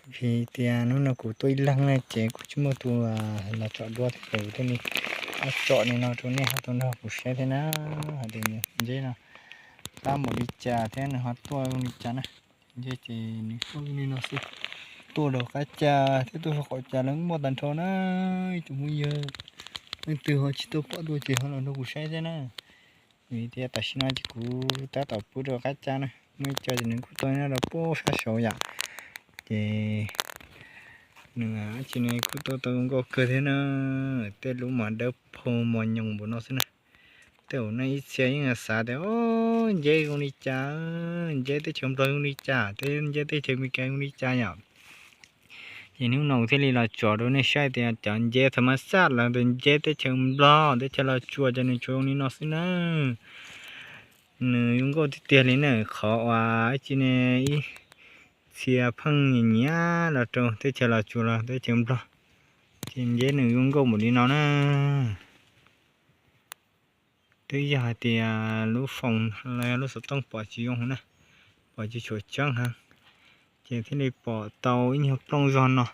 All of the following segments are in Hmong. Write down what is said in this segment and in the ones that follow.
Vim tias hnub no kuv tuaj ib leeg na ces kuv tsis muaj tus los tsom dua thiab ces kuv thiaj li tsom li no rau nej ho tau nrog kuv saib thiab na. Hais tias nceb no qab npaum li cas thiab nws ho tuaj zoo li cas na. Nceb ces nws tuaj li no xwb, tuaj rau qab cas thiab tuaj saum qaum cas los muaj tag nrho na. Ib tsoom phooj ywg, leej twg ho tsis tuaj pom tuaj ces ho los nrog kuv saib thiab na. Vim tias tam sim no ces kuv tab tom pw rau qab cas na, muaj ib co ces nws kuj tuaj nyob rau pem sab saud yom. Ces nws tsis ne kuj tuaj tau zoo nkauj kawg thiab na. Tej lub mas dawb paug mos nyoos npaum no xwb na. Tej zaum nej ib txhia yeej xav tias, o, nceb zoo li cas, nceb teb chaws Nplog zoo li cas, nceb teb chaws Amelikas zoo li cas yom. Ces hnub no thiaj li los tsom rau nej saib tias cov nceb tha mas xaj los tus nceb teb chaws Nplog teb chaws Los Tsuas ces nws tsuas zoo li no xwb na. Nws zoo nkauj tiag tiag li na, qhov uas ib tsi ne ib txhia pheej nyiam nyiam los rau teb chaws Los Tsuas los teb chaws Nplog, ces nceb nws zoo nkauj npaum li no na. Twb yog hais tias lub foos los yog lub xov tooj pom tsis zoo na, pom tsis tshua tseeb heev, ces thiaj li pom tau ib nyuag plooj zog no.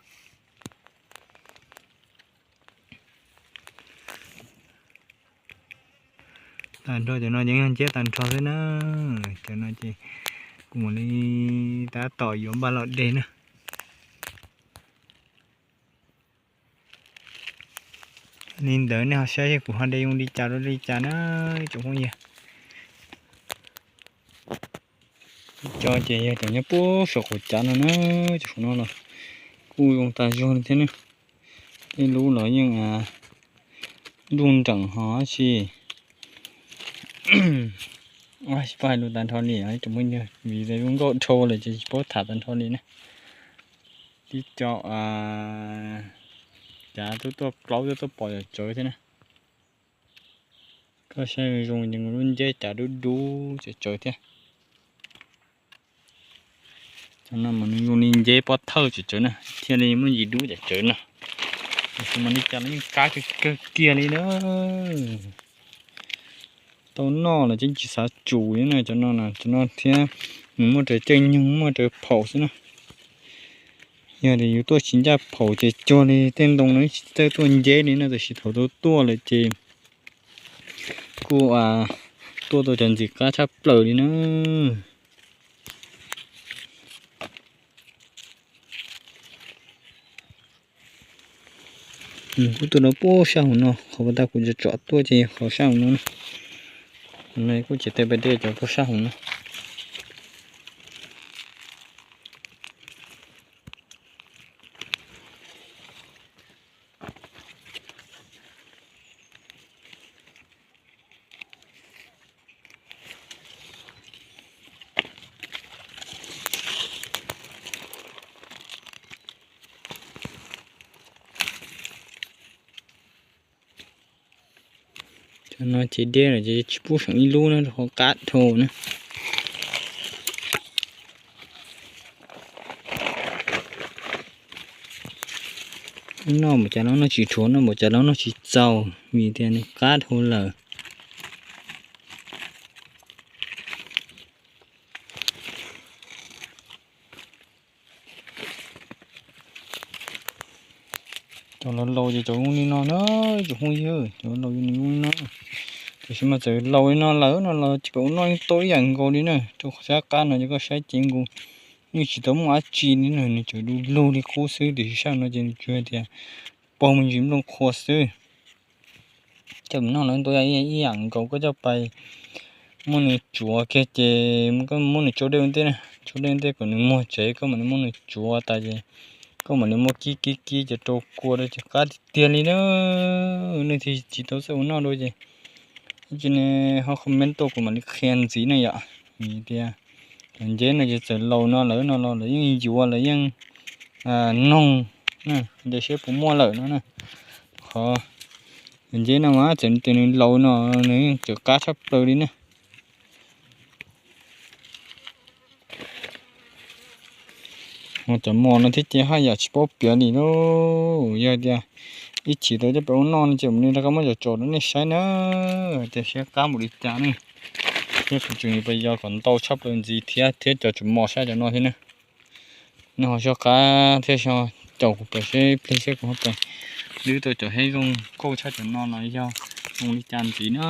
Tag nrho cov no ces yog nceb tag nrho xwb na. Cov no ces kuv mam li tab tom yuav npaj los de na. Li ntawd nej ho saib kuv ho de zoo li cas rau li cas na, tsoom phooj ywg. Cov ces yog cov nyob puag saum qaum cav no na, cov saum no los kuj zoo tas zog li thiab ne. Tej lub los yeej nruj nreem ho tsis, tsis paub hais lus tag nrho li tsoom phooj ywg, vim zoo nkauj dhau lawm ces tsis paub tham tag nrho li na. Tib co cav twb tuaj plaub twb tuaj pom tsawv thiab na. Koj saib zoo ces lub nceb cav dub dub tsawv tsawv thiab. Cov no mas nws zoo li nceb pob thawj tsawv tsawv na, thiaj li muaj ntsis dub tsawv tsawv na. Tiam sis mas li cas los yeej qab kawg kiag li na. Tau noj los yeej tsis xav tsum li na cov no, cov no thiab nws muaj raws caij nyoog muaj raws phaum xwb na. Yog tias yus tuaj tsis ncaj phaum ces cuag li tej ntoo no tsis txawj tuaj nceb li na, tiam sis thaum tau tuaj lawm ces kuj tuaj tau cov ntxim qab tshaj plaws li na. Kuj tuaj rau puag sab hauv no, qhov uas kuv tsom tuaj ces qhov sab hauv no na. No kuj tsis tau pais de cov puag sab hauv no. Cov no ces deb lawm ces tsis pub seem ib lub na, rau qhov qab dhau na. Noj npaum cas los noj tsis dhuav, noj npaum cas los noj tsis txaus vim tias nws qab dhau lawm. Cov laus laus ces cov zoo li no na, tsoom phooj ywg, cov laus nws zoo li no. Tiam sis mas txawm laus li no lawm no los ces peb ua noj yeej tau ib yam nkaus li na. Rau qhov sab qab no ces koj saib cev nkaus yeej tsis tau muaj dab tsi li na, nws tseem du lug li qub xwb, tiam sis sab no ces nws tsuas hais tias pog me ntsis nplooj qhua xwb. Coj mus noj los tau ib yam nkaus, koj coj pais muab nws tsuav kiag ces koj muab nws tsau dej ua ntej na, tsau dej ua ntej kom nws muag tsev, koj mam li muab nws tsuav tas ces koj mam li muab kib kib kib cov rau kua rau ces qab tiag tiag li na. Nej thiaj tsis tau txawj ua noj dua ces ib tsi ne ho comment tuaj kuv mam li qhia ntxiv na yom. Vim tias cov nceb no ces txawm laus no lawm no los lawv yeej yuav lawv yeej noog na, ntsia seb puas muaj lawm no na. Qhov cov nceb no mas txawm tias nws laus no nws yeej tseem qab tshaj plaws li na. Ho cov mos no thiab ces haj yam tsis paub piav li lauj. Yog tias ib chim tau coj peb ua noj no ces mam li rov qab muab cov tsom rau nej saib na, tias siab qab npaum li cas ne. Thiab kuv tseem yuav pais yos kom ntau tshaj plaws ntxiv thiab, thiab cov tseem mos sab cov no thiab na. Nws ho so qab thiab so caum kuv pem seb plig seb kuv ho pem lwb tau cov hej zoo nkauj tshaj cov no no yog zoo li cas ntxiv na.